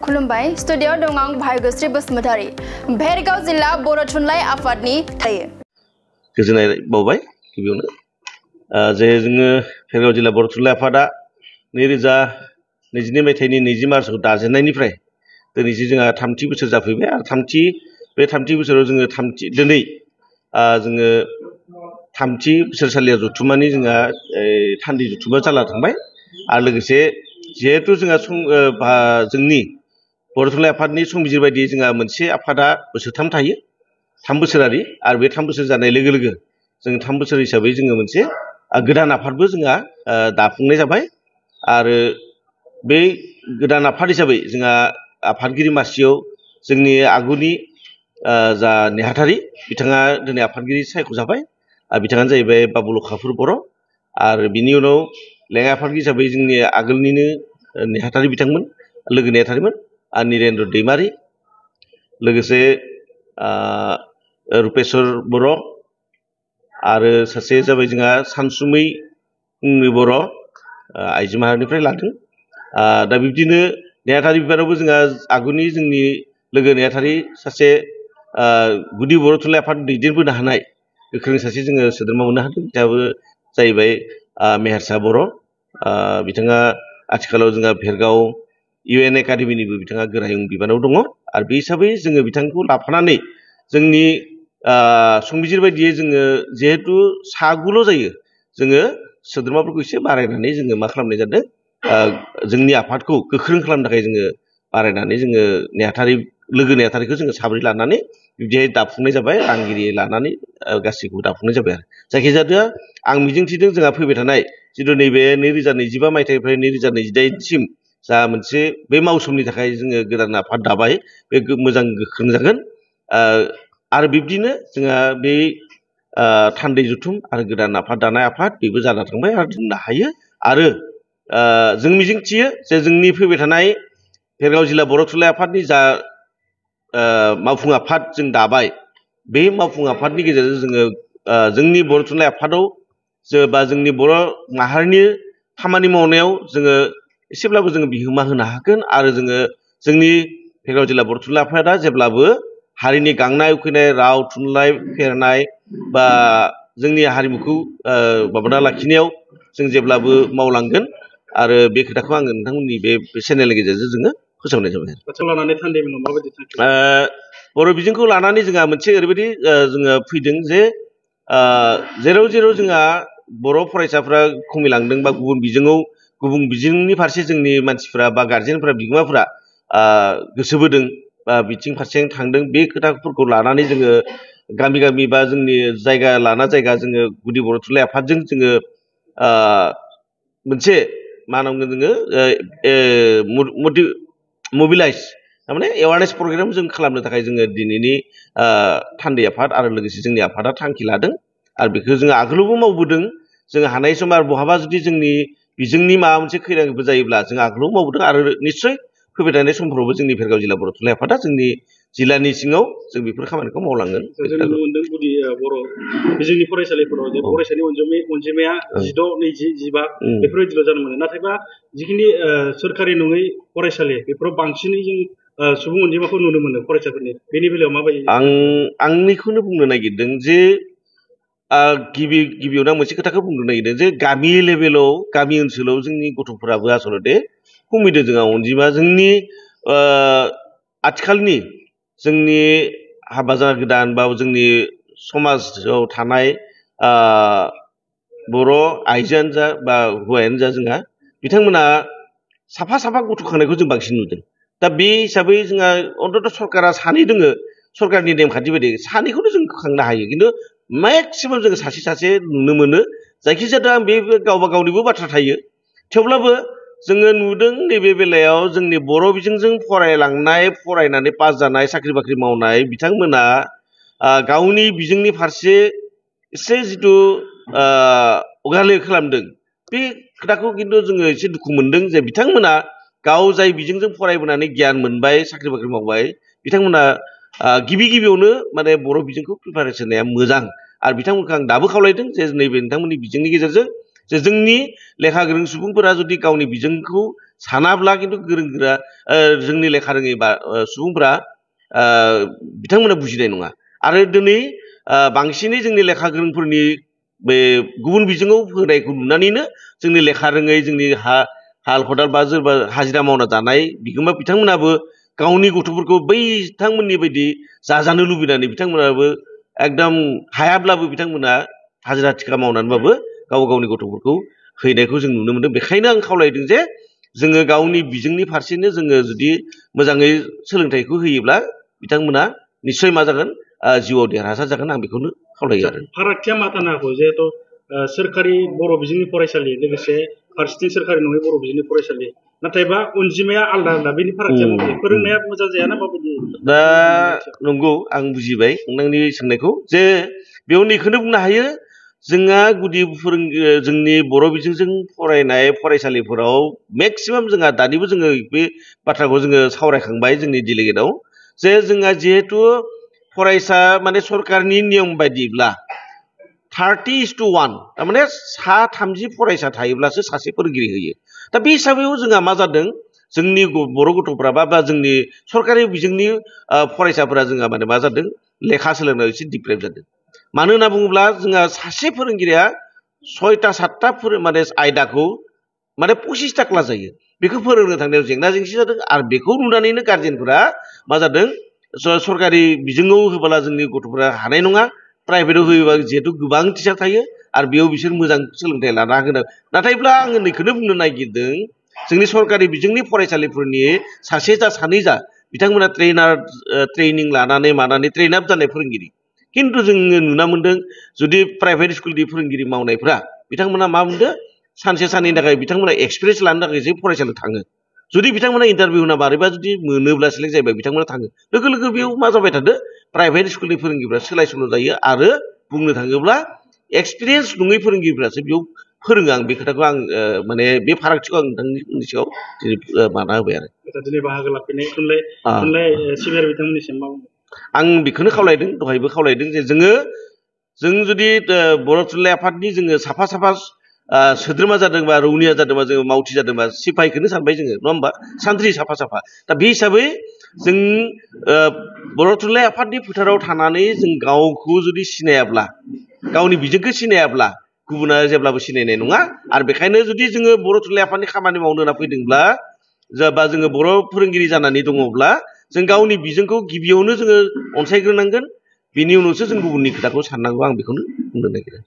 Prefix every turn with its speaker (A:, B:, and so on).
A: खुलुमबाय स्टुडिअ दं आं भाग्यश्री बसुमतारी भेरगाव जिल्ला बर' थुनलाइ आफादनि थायो
B: गोजोननाय बावबाय गिबियावनो जे जोङो भेरगाव जिल्ला बर' थुनलाइ आफादा 2022 मायथाइनि 20 मार्चआव दाजेननायनिफ्राय दिनैसिम जोंहा 3थि बोसोर जाफैबाय आरो 3थि बोसोराव जोङो दिनै जोङो 3थि बोसोरसालियाव जथुमानि जोंहा थान्दै जथुमा जाना थांबाय आरो लोगोसे जिहेथु जोंहा जोंनि बर' थुनलाइ आफादनि संबिजिर बायदियै जोंहा मोनसे आफादा बोसोरथाम थायो 3 बोसोरारि आरो बे 3 बोसोर जानाय लोगो लोगो जों 3 बोसोर हिसाबै जोङो मोनसे गोदान आफादबो जोंहा दाफुंनाय जाबाय आरो बे गोदान आफाद हिसाबै जोंहा आफादगिरि मासियाव जोंनि आगुनि जा नेहाथारि बिथाङा दिनै आफादगिरि सायख'जाबाय बिथाङानो जाहैबाय बाबुलकाफुर बर' आरो बिनि उनाव लेङाइ आफादगिरि हिसाबै जोंनि आगोलनिनो नेहाथारि बिथांमोन लोगो नेहाथारिमोन निरेन्द्र दैमारि लोगोसे रुपेश्वर बर' आरो सासे जाबाय जोंहा सानसुमै बर' आइजो माहारिनिफ्राय लादों दा बिब्दिनो नेहाथारि बिबानावबो जोंहा आगुनि जोंनि लोगो नेहाथारि सासे गुदि बर' थुनलाइ आफाद दैदेनबोनो हानाय गोख्रों सासे जोङो सोद्रोमा मोननो हादों बिथाङाबो जाहैबाय मेहेरसा बर' बिथाङा आथिखालाव जोंहा भेरगाव UN एकाडेमिनिबो बिथाङा गोरायुं बिबानाव दङ आरो बे हिसाबै जोङो बिथांखौ लाफानानै जोंनि संबिजिर बायदियै जोङो जिहेतु सागुल' जायो जोङो सोद्रोमाफोरखौ एसे बारायनानै जोङो मा खालामनाय जादों जोंनि आफादखौ गोख्रों खालामनो थाखाय जोङो बारायनानै जोङो लोगो नेहाथारिखौ जोङो 7 लानानै बिदिहाय दाफुंनाय जाबाय रांगिरि लानानै गासैखौबो दाफुंनाय जाबाय आरो जायखिजाया आं मिजिंथिदों जोंहा फैबाय थानाय जिथु नैबे 2025 मायथाइनिफ्राय 2028 सिम जा मोनसे बे मावसोमनि थाखाय जोङो गोदान आफाद दाबाय बे मोजां गोख्रों जागोन आरो बिब्दिनो जोंहा बे थान्दै जथुम आरो गोदान आफाद दानाय आफाद बेबो जाना थांबाय आरो दोननो हायो आरो जों मिजिंथियो जे जोंनि फैबाय थानाय भेरगाव जिल्ला बर' थुनलाइ आफादनि जा मावफुं आफाद जों दाबाय बे मावफुं आफादनि गेजेरजों जोङो जोंनि बर' थुनलाइ आफादाव बा जोंनि बर' माहारिनि खामानि मावनायाव जोङो एसेब्लाबो जोङो बिहोमा होनो हागोन आरो जोङो जोंनि भेरगाव जिल्ला बर' थुनलाइ आफादा जेब्लाबो हारिनि गांनाय उखैनाय राव थुनलाइ फेहेरनाय बा जोंनि हारिमुखौ माबाना लाखिनायाव जों जेब्लाबो मावलांगोन आरो बे खोथाखौ आङो नोंथांमोननि बे चेनेलनि गेजेरजों जोङो फोसावनाय जाबाय बर' बिजोंखौ लानानै जोंहा मोनसे ओरैबायदि जोङो फैदों जे जेराव जोंहा बर' फरायसाफ्रा खमिलांदों बा गुबुन बिजोंनि फारसे जोंनि मानसिफ्रा बा गारजेनफ्रा बिगोमाफ्रा गोसो बोदों बा बिथिं फारसे थांदों बे खोथाफोरखौ लानानै जोङो गामि बा जोंनि जायगा लाना जायगा जोङो गुदि बर' थुनलाइ आफादजों जोङो मोनसे मा होनांगोन जोङो मबिलाइज थारमाने एवारनेस प्रग्राम जों खालामनो थाखाय जोङो दिनैनि थान्दै आफाद आरो लोगोसे जोंनि आफादा थांखि लादों आरो बेखौ जोङो आगोलावबो मावबोदों जोङो हानाय सम आरो बहाबा जुदि जोंनि बिजोंनि माबा मोनसे खैरांफोर जायोब्ला जों आगोलाव मावबोदों आरो निस्सय फैबाय थानाय समफोरावबो जोंनि भेरगाव जिल्ला बर' थुनलाइ आफादा जोंनि जिल्लानि सिङाव जों बेफोर खामानिखौ मावलांगोन
C: जों नुनो मोनदों गुदि बर' बिजोंनि फरायसालिफोराव जे फरायसानि अनजिमाया 12, 20, 15 बेफोरबायदिल' जानो मोनो नाथायबा जिखिनि सोरखारि नङै फरायसालि बेफोराव बांसिनै जों सुबुं अनजिमाखौ नुनो मोनो फरायसाफोरनि बेनि बेलायाव माबायदि
B: आंनिखौनो बुंनो नागिरदों जे गिबियावनो आं मोनसे खोथाखौ बुंनो नागिरदों जे गामि लेभेलाव गामि ओनसोलाव जोंनि गथ'फोराबो आसलते खमिदों जोंहा अनजिमा जोंनि आथिखालनि जोंनि हाबा जाना गोदान बा जोंनि समाजाव थानाय बर' आइजोआनो जा बा हौवायानो जा जोंहा बिथांमोना साफा गथ' खांनायखौ जों बांसिन नुदों दा बे हिसाबै जोंहा अन्तत सरकारा 2 दोङो सरकारनि नेमखान्थि बायदि 2खौनो जों खांनो हायो खिन्थु मेक्सिमाम जोङो सासे नुनो मोनो जायखिजाया बे गावबा गावनिबो बाथ्रा थायो थेवब्लाबो जोङो नुदों नैबे बेलायाव जोंनि बर' बिजोंजों फरायनानै पास जानाय साख्रि बाख्रि मावनाय बिथांमोना गावनि बिजोंनि फारसे एसे जिथु अगाले खालामदों बे खोथाखौ खिन्थु जोङो एसे दुखु मोनदों जे बिथांमोना गाव जाय बिजोंजों फरायबोनानै गियान मोनबाय साख्रि बाख्रि मावबाय बिथांमोना गिबियावनो माने बर' बिजोंखौ प्रिपारेसन होनाया मोजां आरो बिथांमोनखौ आं दाबो खावलायदों जे नैबे नोंथांमोननि बिजोंनि गेजेरजों जे जोंनि लेखा गोरों सुबुंफोरा जुदि गावनि बिजोंखौ सानाब्ला खिन्थु गोरों गोरा जोंनि लेखा रोङै सुबुंफोरा बिथांमोना बुजिनाय नङा आरो दिनै बांसिनै जोंनि लेखा गोरोंफोरनि बे गुबुन बिजोङाव होनायखौ नुनानैनो जोंनि लेखा रोङै जोंनि हाल खदाल बा सोरबा हाजिरा मावना जानाय बिगोमा बिथांमोनाबो गावनि गथ'फोरखौ बै बिथांमोननि बायदि जाजानो लुबैनानै बिथांमोनाबो एकदम हायाब्लाबो बिथांमोना हाजिरा थिखा मावनानैबाबो गाव गावनि गथ'फोरखौ हैनायखौ जों नुनो मोनदों। बेखायनो आं खावलायदों जे जोङो गावनि बिजोंनि फारसेनो जोङो जुदि मोजाङै सोलोंथाइखौ होयोब्ला बिथांमोना निस्सय मा जागोन जिउआव देरहासार जागोन आं बेखौनो खावलायो आरो।
C: फारागथिया मा थानो हागौ जिहेथु सोरखारि बर' बिजोंनि फरायसालि लोगोसे फारसेथिं सोरखारि नङै बर' बिजोंनि फरायसालि नाथायबा अनजिमाया आलदा आलदा बेनि फारागथिया माबायदि फोरोंनाया मोजां जायाना माबायदि?
B: दा नंगौ आं बुजिबाय नोंथांनि सोंनायखौ जे बेयाव नैखौनो बुंनो हायो जोंहा गुदि जोंनि बर' बिजोंजों फरायनाय फरायसालिफोराव मेक्सिमाम जोंहा दानिबो जोङो बे बाथ्राखौ जोङो सावरायखांबाय जोंनि डेलिगेटआव जे जोंहा जिहेथु फरायसा माने सरकारनि नियम बायदिब्ला 30:1 थारमाने 30 फरायसा थायोब्लासो सासे फोरोंगिरि होयो। दा बे हिसाबैयाव जोंहा मा जादों जोंनि बर' गथ'फ्रा बा जोंनि सरकारि बिजोंनि फरायसाफोरा जोंहा माने मा जादों लेखा सोलोंनायाव एसे डिप्रेभ जादों। मानो होनना बुङोब्ला जोंहा सासे फोरोंगिरिया 6टा-7टा माने आयदाखौ माने 25टा क्लास जायो। बेखौ फोरोंनो थांनायाव जेंना जेंसि जादों आरो बेखौ नुनानैनो गार्जेनफोरा मा जादों सरकारि बिजोङाव होबोला जोंनि गथ'फोरा हानाय नङा, प्राइभेटआव होयोबा जिहेथु गोबां टिचार थायो आरो बेयाव बिसोर मोजां सोलोंथाइ लानो हागोन। नाथायब्ला आङो नैखौनो बुंनो नागिरदों जोंनि सरकारि बिजोंनि फरायसालिफोरनि सासे जा सानै जा बिथांमोना ट्रेनिं लानानै मानानै ट्रेन आप जानाय फोरोंगिरि, खिन्थु जोङो नुना मोनदों जुदि प्राइभेट स्कुलनि फोरोंगिरि मावनायफ्रा बिथांमोना मा मोनदों सानसे साननैनि थाखाय बिथांमोना एक्सपिरियेन्स लानो थाखाय जे फरायसालियाव थाङो। जुदि बिथांमोना इन्टारभिउ होना मारैबा जुदि मोनोब्ला सेलेक्ट जायोबा बिथांमोना थाङो। लोगो लोगो बेयाव मा जाबाय थादों प्राइभेट स्कुलनि फोरोंगिरिफ्रा सोलाय सोल' जायो आरो बुंनो थाङोब्ला एक्सपिरियेन्स नङै फोरोंगिरिफ्रासो बेयाव फोरोङो। आं बे खोथाखौ आं माने बे फारागथिखौ आं नोंथांनि सिगाङाव माना होबाय आरो।
C: दिनै बाहागो लाफैनाय थुनलाइ सिबियारि बिथांमोननिसिम मा बुंदों?
B: आं बेखौनो खावलायदों दहायबो खावलायदों जे जों जुदि बर' थुनलाइ आफादनि जोङो साफा साफा सोद्रोमा जादोंबा रौनिया जादोंबा जोङो मावथि जादोंबा सिपाहिखौनो सानबाय जोङो नङा होमबा सानथ्रि साफा साफा। दा बे हिसाबै जों बर' थुनलाइ आफादनि फोथाराव थानानै जों गावखौ जुदि सिनायाब्ला गावनि बिजोंखौ सिनायाब्ला गुबुना जेब्लाबो सिनायनाय नङा। आरो बेखायनो जुदि जोङो बर' थुनलाइ आफादनि खामानि मावनो होनना फैदोंब्ला बा जोङो बर' फोरोंगिरि जानानै दङब्ला जों गावनि बिजोंखौ गिबियावनो जोङो अनसायग्रोनांगोन, बेनि उनावसो जों गुबुननि खोथाखौ साननांगौ। आं बेखौनो बुंनो नागिरो।